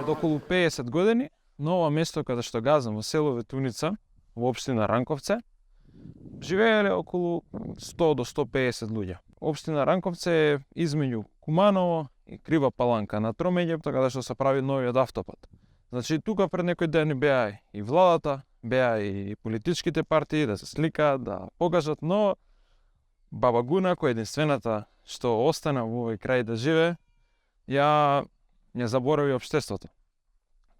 Од околу 50 години, на ова место каде што газам во село Ветуница, во општина Ранковце, живееле околу 100 до 150 луѓе. Општина Ранковце е измеѓу Куманово и Крива Паланка на тромеѓето каде што се прави новиот автопат. Значи тука пред некој ден беа и владата, беа и политичките партии да се сликаат, да покажат, но баба Гуна, која е единствената што остана во овој крај да живее, ја не заборави општеството.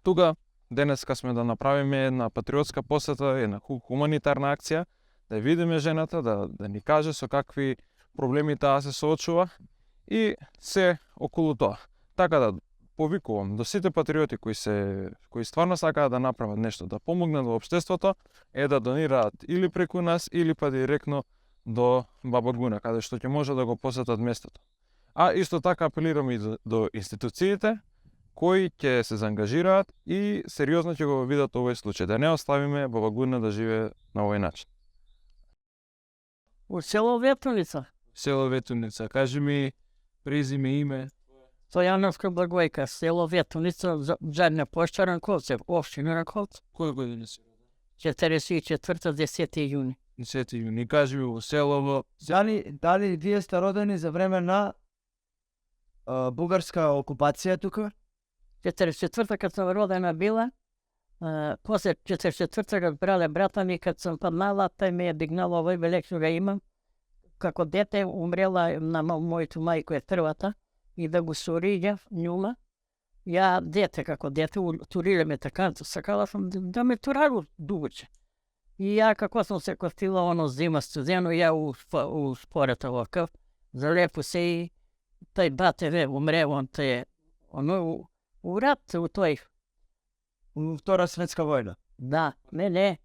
Тука денеска сме да направиме една патриотска посета, една хуманитарна акција, да видиме жената, да ни каже со какви проблеми таа се соочува и се околу тоа. Така да повикувам до сите патриоти кои стварно сакаат да направат нешто, да помогнат во општеството, е да донираат или преку нас, или па директно до баба Гуна, каде што ќе може да го посетат местото. А исто така апелирам и до институциите кои ќе се заангажираат и сериозно ќе го видат овој случај, да не оставиме баба Гуна да живее на овој начин. У село Ветуница. Село Ветуница, кажи ми презиме, име. Стојановска Благојка, село Ветуница, задна плошча Ранковце, општина Ранковце. Кој година си? 44 10 јуни. 10 јуни. Кажи ми во селово. Дали вие сте родени за време на бугарска окупација тука? 44 кад сум родена била, после 44 разбрале брата ми кад сум паднала, тај ме е дигнал овој белек што ga имам. Како дете умрела на мојата мајка е првата и да го сориѓав њума. Ја дете како дете туриле ме така, сакала сум да ме турару дугоче. И ја како сум се костила оно зима студено, ја у спорета вакав, залепо се и тај бате умре, он те оно у рат у тој. У Втора светска војна. Да, не.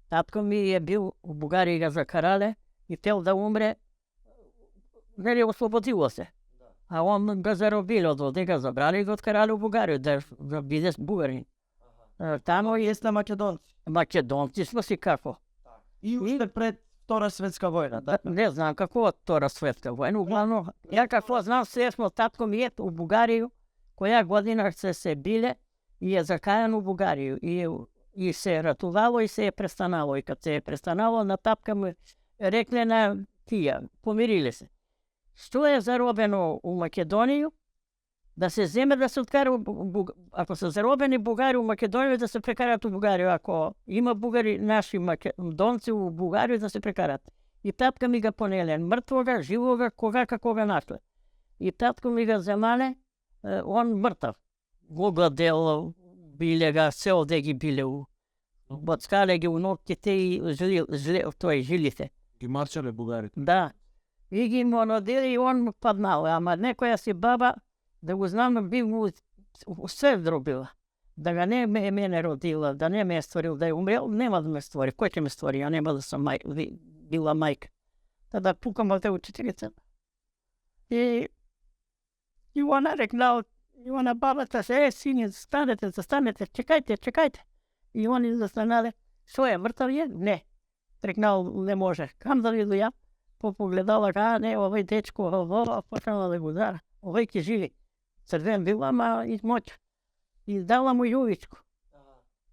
Татко ми е бил у Бугарија ga закарале и тел да умре, нели ослободило се. А он ga заробили од овде, ga забрали и го откарали у Бугарија да биде бугарин. Тамо Јесте на македонци. македонци сме си како. И уште пред Втора светска војна, да? Не знам како од Втора светска војна, углавно ја какво знам се смо татко ми е у Бугарија, која година се биле и е закајан у Бугарија и се ратувало и се е престанало. И кад се е престанало, на тапка му рекле на тија, помириле се. Што е заробено у Македонија, да се земе да се откара ако се заробени бугари у Македонија, да се прекарат у Бугарија. Ако има бугари, наши македонци у Бугарија, да се прекарат. И татка ми ga понеле, мртвога, живога, како ga нашле. И татко ми ga земале, он мртав. Го гладел, биле ga, се овде ги биле боцкале ги у ноктите и жилите. Ги марчале бугарите. Да. И ги монодили и он паднал. Ама некоја си баба, да го знам, би му се дробила. Да ga не мене родила, да не ме е створил, да е умрел, нема да ме створи. Кој ќе ме створи? Ја нема да сам била мајка. Тада пукам овде учителица. И она рекнал, и она бабата се, сине, застанете, чекајте. И они застанале, што е, мртав е? Не. Рекнал, не може. Кам да виду ја? Погледала, не, овој дечко, почнала да го дара. Овој ќе живи. Црвен бил, ама и моќ. И дала му јувичко.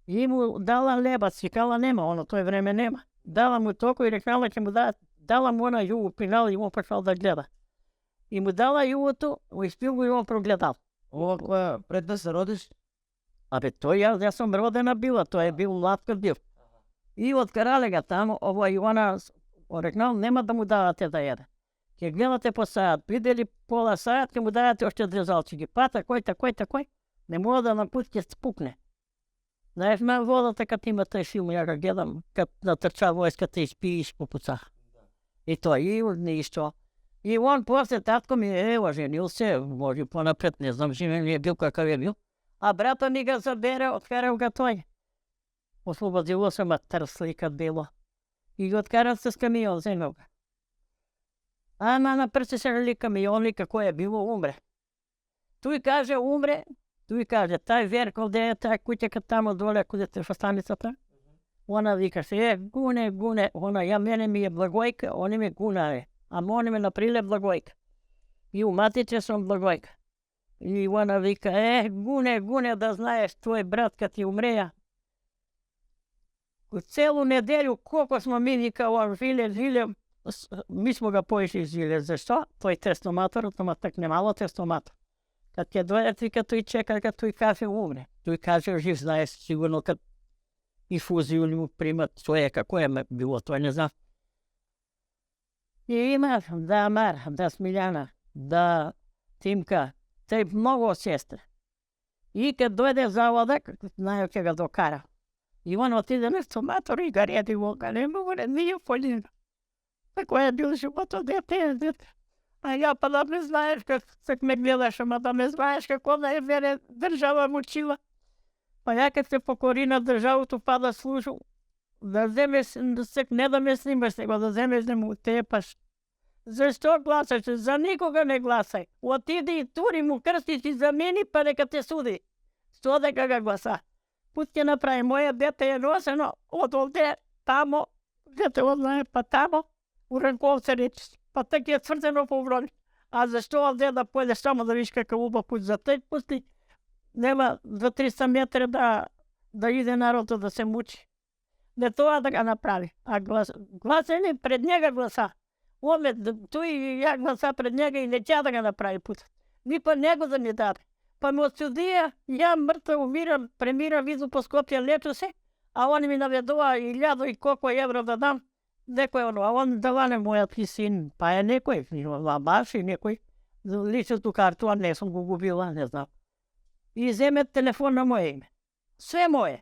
И му дала лебац, и кала нема, оно тој време нема. Дала му токо и рекнала ќе му дала му она јуву, пинала и он почнал да гледа. И му дала јувото, испил го и он прогледал. Ова која пред да се родиш? Абе, јас сум родена била, тој е бил млад бил. И откарале ga тамо, и она рекнал, нема да му давате да једе. Ќе гледате по сајат, видели пола сајат, ќе му давате още дрезалчи ги пата, кој, не мора да на пут ќе спукне. Знаеш ме водата кад има тај филм, ја ga гледам, кад натрча војската и спииш по пуцах. И тоа, и ништо. И он после татко ми оженил се, може понапред, не знам, живен е бил какав е бил. А брата ми ga забере, откарал ga тој. Ослободило се ма трсли кад било. И го откарат с камион, земел ga. Ама на прце се рали камиони, како е било, умре. Тој каже, умре, тој каже, тај верк овде е, тај куќека тамо доле, куде те станицата. Она викаше, Гуне, она, ја мене ми е Благојка, они ми Гуна е. Ама они ме наприле Благојка. И у матиче сум Благојка. I ona vika, Gune, da znaš, tvoj brat kad je umreja. U celu nedelju, koliko smo mi vika žilje, mi smo ga poišli žilje. Zašto? To je testomator, to tak nemalo testomator. Kad je dođe, vika, tu i čeka, kad tu i kaže umre. Tu i kaže živ, znaš, sigurno kad infuziju mu primat čovjeka, koje je bilo, to ne znam. I ima da Mar, da Smiljana, da Timka, te mnogo sestre. I kad dojde zavodak, znaju ke ga dokara. I on otide na stomator i ga redi voga, ne mogu, nije poljeno. Tako je bilo životo, dete. A ja pa da me znaš, kad me gledaš, a da me znaš kako ona je mene država mučila. Pa ja kad se pokori na državu, tu pa da služu, da zemeš, ne da me snimaš, nego da zemeš da mu tepaš. Zašto glasaš? Za nikoga ne glasaj. Otidi i turi mu krstić i zameni, pa neka te sudi. Što da ga glasa? Put je napravi, moje dete je noseno od ovde, tamo, gdje te odlaje, pa tamo, u Rankovce reći, pa tak je crteno po vroni. A zašto ovde da pojedeš samo da viš kakav uba put za te pusti? Nema 200-300 metra da ide narod da se muči. Ne to da ga napravi. A glasanje pred njega glasa. Ome, tu i ja glasa pred njega i neće da ga napravi put. Ni pa nego da mi dade. Pa me odsudija, ja mrtav umiram, premiram, vidu po Skopje, leču se, a oni mi navedova 1000 i koliko evra da dam. Neko je ono, a on davane moja ti sin, pa je nekoj, baš i nekoj, ličnu tu kartu, a ne sam go gubila, ne znam. I zeme telefon na moje ime. Sve moje.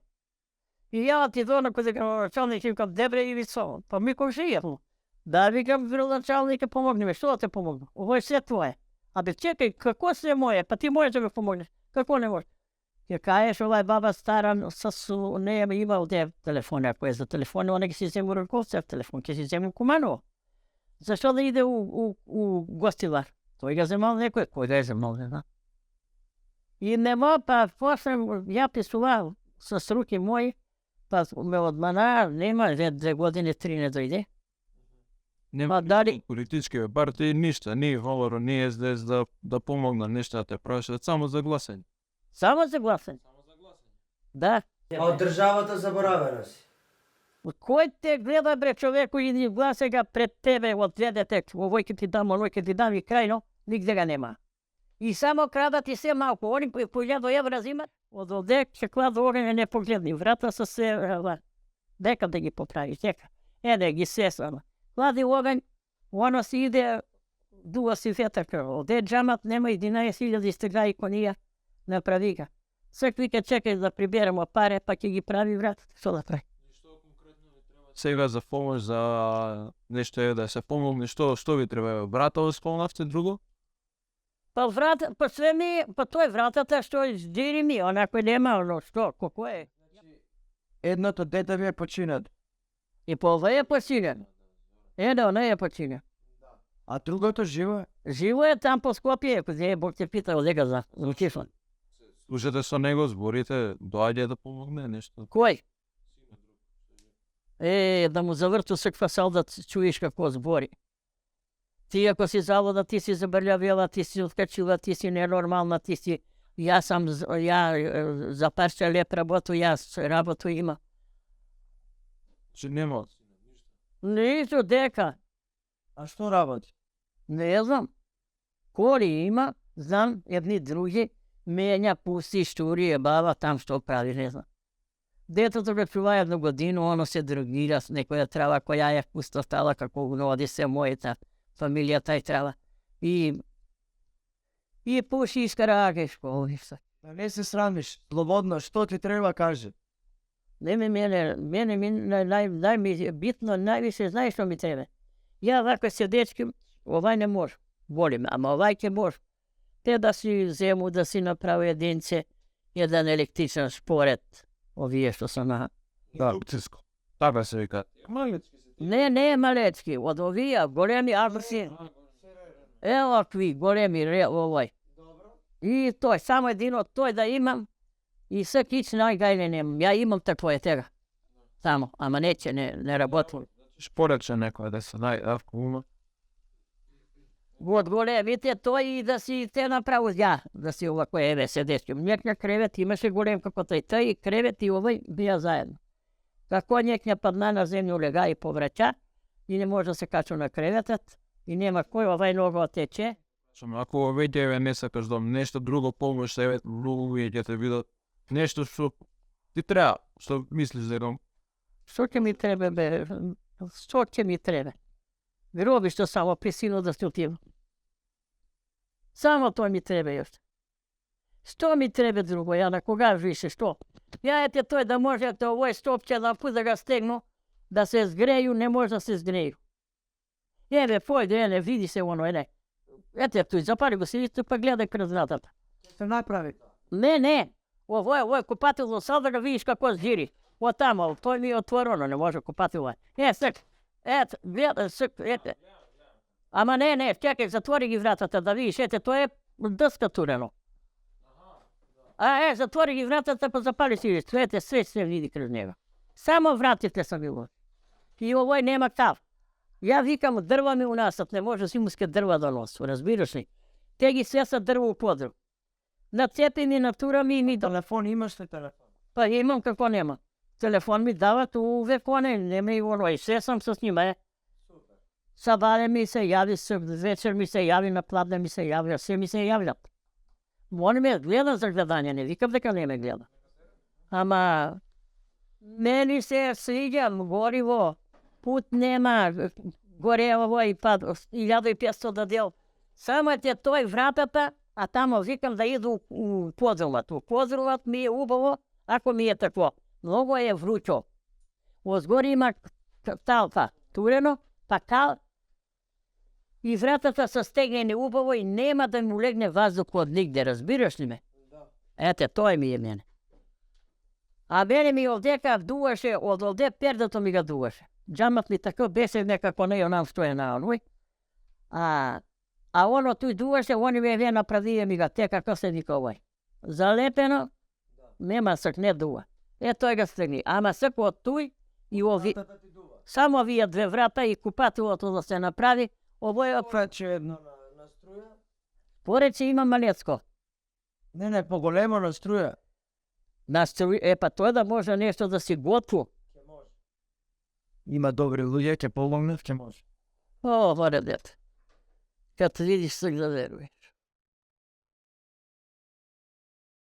I ja ti dođem kod načalnika i kam Debre Ivico, pa mi ko žijemo. Da vi kam načalnika pomogni me, što da te pomognu? Ovo je sve tvoje. A be čekaj, kako sve moje? Pa ti možeš da me pomogneš. Kako ne možeš? Jer kažeš, ovaj baba stara, ne ima ovdje telefone, ako je za telefone, ona ki si zemlju u Rankovce telefon, ki si zemlju u Kumanovo. Zašto da ide u gostivar? To je ga zemal neko, koji ga je zemal, ne znam. I nemo, pa posle ja pisula sa struke moji, pa me odmana, nema 2 godine, 3 ne dojde. Nema političke partije, ništa, ni Holoru, ni SDS da pomogna ništa da te prošle, samo za glasanje. Само за гласanje? Да. А од државата заборавена си. Кој те гледа, бре, човеко, и гласа ga пред тебе, одведете, овој ке ти дам, оној ке ти дам и крајно, нигде ga нема. И само крадат и се малко. Они по 1000 евра взимат, од овде ќе кладу огне непогледни. Врата са се, дека да ги поправиш, дека. Да ги сесвама. Клади огонь, оно си иде, дуга си ветърка. Овде джамат нема 11.000 стега и конија. Направи ga. Svek vika čekaj da priberemo pare, pa će gi pravi vrat. Što da pravi? Сега за помощ, за нещо е да се помогне, što ви треба? Брата спомнавте друго? Pa vrata, pa sve mi, pa to je vratata što izdiri mi, onako nema ono što, kako je. Едното дете ви е починат, I po ovo je počinjen. Da, ona je počinjen. а другото живо е. Živo je tam po Skopje, gdje je Bog te pitao lega za Lukifon. Слушате со него, зборите, доаѓа да помогне нешто. Koj? Da mu zavrtu sve fasal da čuješ kako zbori. Ti ako si zavoda, ti si zabrljavela, ti si otkačila, ti si nenormalna, ti si... Ja za parče lep работу, ja работу ima. Че нема. Nisu deka. А што работи? Ne znam. Koli ima, znam, jedni drugi, menja, pusti, šturije, baba, tam što pravi, ne znam. Детето го чува 1 годину, оно се дрогира с некоја трава која е пустостала, како уноди се мојата фамилија тај трава. И пуши искараге школи. Да не се срамиш, слободно, што ти треба каже. Мене ми битно, највише, знаеш што ми треба? Ја вако се дечки, овај не може, волим, ама овај ке може. Те да си зему, да си направи единце, еден електричен шпоред. Ovije što sam na... Indukcijsko. Така се вика. Ne malečki, od ovija, golemi arbusi. Evo akvi, golemi ovoj. I to je samo jedino, to je da imam. I sve kić najgajne nemam. Ja imam tako je tega. Samo, ama neće, ne rabotim. Šporečе neko da se ako ima. От големите, той и да си те направо да си овако еве седешки. Некня кревет имаше голем како тој и кревет и овој бија заедно. Како некня падна на земја лега и повраќа и не може да се кача на креветот и нема кој овај нога тече. Ако веќе не сакаш да нешто друго помош, еве луѓе ќе те видат нешто што ти треба, што мислиш дека Што ќе ми треба бе? Што ќе ми треба? Гроби што само присилно да се отива. Само тоа ми треба јоште. Што ми треба друго? Ја на кога више, што? Ја ете тој да можете овој стопче да пут да го стегну, да се згреju, не може да се згреju. Еве, појде, еле, види се оно, еле. Ете, тој, запали го сидите, па гледај крз вратата. Се направи. Не. Овој купателно сад да го видиш како зжири. От тамо, тој ми е отворено, не може купателно. Сек, ете, гледај, сек, ете. Ама не, чекай, затвори ги вратата да видиш, ете, тоа е дъска турено. Затвори ги вратата, па запали си видиш, ете, свет се види крез него. Само вратите са било. И овој нема кав. Ја викам, дрва ми унасат, не може зимске дрва да носу, разбираш ли? Те ги се са дрво у подру. Нацепи ми, натура ми и ми дава. Телефон имаш ли телефон? Па имам како нема. Телефон ми дават увек оне, нема и оно, и се сам с нима. Сабале ми се јави, вечер ми се јави, на пладне ми се јави, се ми се јавljат. Они ме гледа за гледање, не викам дека не ме гледа. Ама, мени се свиѓа, гориво, пут нема, горе овој па 1500 да дел. Само е тој вратата, а тамо викам да иду у подрумат. У подрумат ми е убаво, ако ми е такво. Многу е вручо. Озгори има талпа турено, па кал, и вратата са стегнени убаво и нема да му легне ваздух од нигде, разбираш ли ме? Ете, тој ми е мене. А мене ми овдека дуваше, од овде пердото ми ga дуваше. Джамат ми такъв беше некако не онам што е на оној. А оно тој дуваше, они ме направија ми ga те како се вика овој. Залепено, нема сак, не дува. Тој ga стегни. Ама сак од тој и ови... Само овие две врата и купателото да се направи, овој Повеќе едно на струја? порече има малецко. Не, поголемо на струја. На струја, па тоа да може нешто да си готву. Има добри луѓе, ќе помогнат, ќе може. О, варедет. Kad vidiš sve da veruješ.